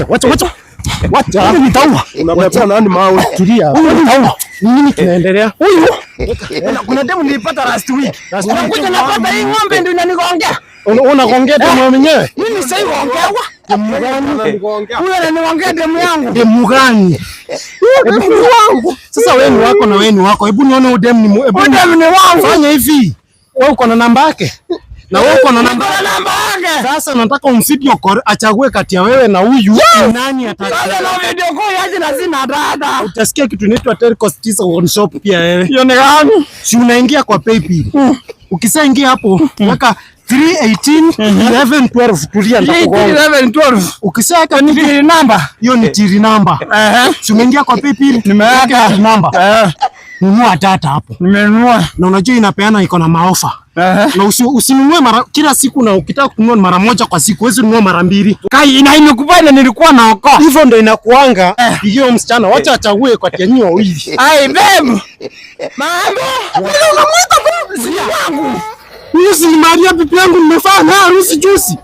Wacha, wacha. Wacha. Huyu nitaua. Unabebea nani mawe? Tulia. Huyu nitaua. Nini kinaendelea? Huyu kuna demu nilipata last week. Unakuja napata hii ng'ombe ndio inanigongea. Unagongea demu mwenyewe? Mimi sasa gongewa. Huyu ananigongea demu yangu. Demu gani? Huyu demu wangu. Sasa wewe ni wako na wewe ni wako. Hebu nione huyu demu ni hebu Huyu demu ni wangu. Fanya hivi. Wewe uko na namba yake? Na wewe uko na namba Niko na namba yake. Sasa nataka umvideo call achague kati ya wewe na huyu nani Sasa atachagua. na video call yaje na sina data. Utasikia kitu inaitwa Telcos 9 on shop pia wewe. Hiyo ni gani? Si unaingia kwa PayPal. Ukishaingia hapo weka 318 11 12, tulia nitakugonga. 11 12. Ukishaweka Ni till number. Hiyo ni till number. Si umeingia kwa PayPal? Nimeweka. Till number. Nunua data hapo. Nimenunua. Na unajua inapeana iko na maofa. Na usinunue mara kila siku, na ukitaka kununua mara moja kwa siku, huwezi nunua mara mbili. Kai ina imekubali nilikuwa naokoa. Hivyo ndio inakuanga. Hiyo msichana wacha achague kati ya nyinyi wawili. Ai babe. Mambo. Wewe unamuita babe si wangu. Huyu si Maria bibi yangu nimefanya naye harusi juzi.